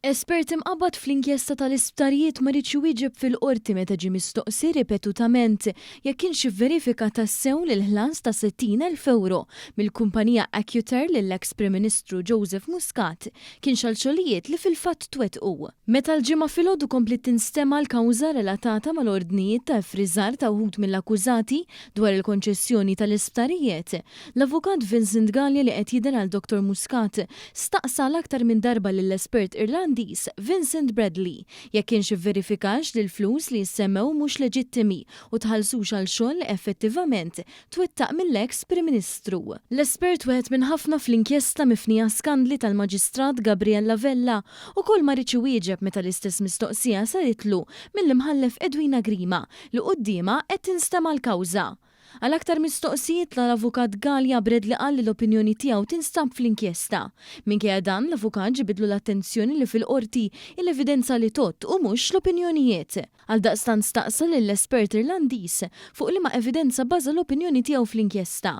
Espert imqabbad fl-inkjesta tal-isptarijiet ma riedx iwieġeb fil-Qorti meta ġie mistoqsi ripetutament jekk kienx ivverifika tassew li l-ħlas ta' 60,000 ewro mill-kumpanija Accutor lill-eks Prim Ministru Joseph Muscat kienx għal xogħlijiet li fil-fatt twettqu. Meta l-Ġimgħa filgħodu kompliet tinstema' l-kawża relatata mal-ordnijiet ta' iffriżar ta' wħud mill-akkużati dwar il-konċessjoni tal-isptarijiet, L-Avukat Vincent Galea li qed jidher għal Dottor Muscat staqsa għal aktar minn darba lill-espert Irlandiż Vincent Bradley jekk kienx ivverifikax li l-flus li jissemmew mhux leġittimi u tħallsux għal xogħol li effettivament twettaq mill-eks Prim Ministru. L-espert wieħed minn ħafna fl-inkjesta mifnija skandli tal-Maġistrat Gabriella Vella ukoll ma riedx iwieġeb meta l-istess mistoqsija saritlu mill-Imħallef Edwina Grima li quddiemha qed tinstema' l-kawża. Għal aktar mistoqsijiet, l-Avukat Galea Bradley qal li l-opinjoni tiegħu tinstab fl-inkjesta. Minkejja dan, l-avukat ġibidlu l-attenzjoni li fil-Qorti hi l-evidenza li tgħodd u mhux l-opinjonijiet. Għaldaqstant staqsa lill-espert Irlandiż fuq liema evidenza bbaża l-opinjoni tiegħu fl-inkjesta.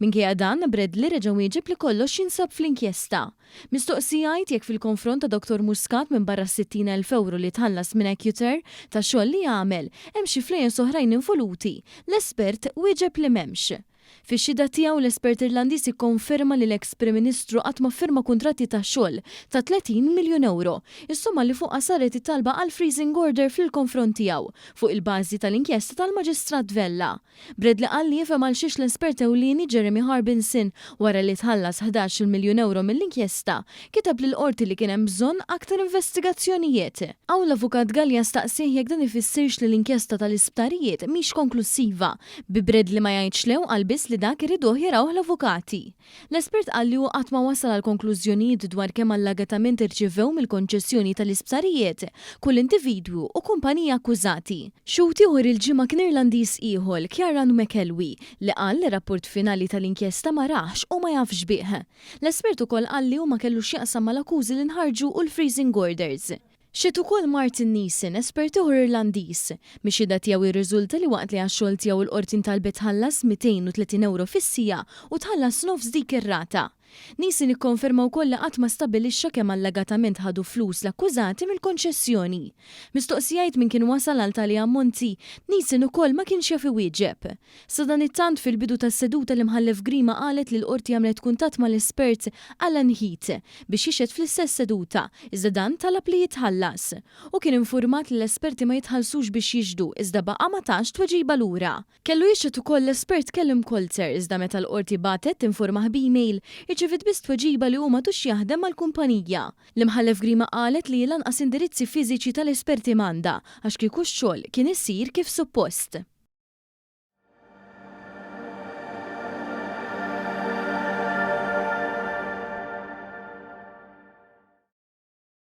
Minkejja dan, Bradley reġa' wieġeb li kollox jinsab fl-inkjesta. Mistoqsi jgħid jekk fil-konfront ta' Dottor Muscat minbarra s-60,000 ewro li tħallas minn Accutor ta' xogħol li għamel, hemm xi flejjes oħrajn involuti, l-espert wieġeb li m'hemmx. Fix-xhieda tiegħu l-espert Irlandiż ikkonferma li l-eks Prim Ministru qatt ma ffirma kuntratti ta' xogħol ta' 30 miljun ewro, is-somma li fuqha saret it-talba għal freezing order fil-konfront tiegħu fuq il-bażi tal-inkjesta tal-Maġistrat Vella. Bradley qal li jifhem għalxiex l-espert ewlieni Jeremy Harbinson, wara li tħallas 11-il miljun ewro mill-inkjesta, kiteb lill-Qorti li kien hemm bżonn aktar investigazzjonijiet. Hawn l-Avukat Galea staqsieh jekk dan ifissirx li l-inkjesta tal-isptarijiet mhix konklussiva, bi Bradley ma jgħidx le u qal biss li dak iriduh jarawh l-avukati. L-espert qal li hu qatt ma wasal għal konklużjonijiet dwar kemm allegatament irċivew mill-konċessjoni tal-isptarijiet kull individwu u kumpanija akkużati. Xhud ieħor il-Ġimgħa kien Irlandiż ieħol, Ciaran McElwee, li qal li rapport finali tal-inkjesta ma rahx u ma jafx bih. L-espert ukoll qal li hu ma kellu x'jaqsam mal-akkużi li nħarġu u l-freezing orders. Xehed ukoll Martin Neeson, espert ieħor Irlandiż. Mix-xhieda tiegħu jirriżulta li waqt li għax-xogħol tiegħu l-Qorti ntalbet tħallas 230 ewro fis-siegħa u tħallas nofs dik ir-rata. Neeson ikkonferma wkoll li qatt ma stabbilixxa kemm allegatament ħadu flus l-akkużati mill-konċessjoni. Mistoqsi jgħid min kien wasal għal tali ammonti, Neeson ukoll ma kienx jaf iwieġeb. Sadanittant, fil-bidu tas-seduta l-Imħallef Grima qalet li l-Qorti għamlet kuntatt mal-espert Alan Heath biex jixhed fl-istess seduta, iżda dan talab li jitħallas. Hu kien infurmat li l-esperti ma jitħallsux biex jixhdu iżda baqa' ma tax tweġiba lura. Kellu jixhed ukoll l-espert Callum Coulter iżda meta l-Qorti bagħtet tinfurmah b'email, irċeviet biss tweġiba li hu m'għadux jaħdem mal-kumpanija. L-Imħallef Grima qalet li hi lanqas indirizzi fiżiċi tal-esperti m'għandha għax kieku x-xogħol kien isir kif suppost.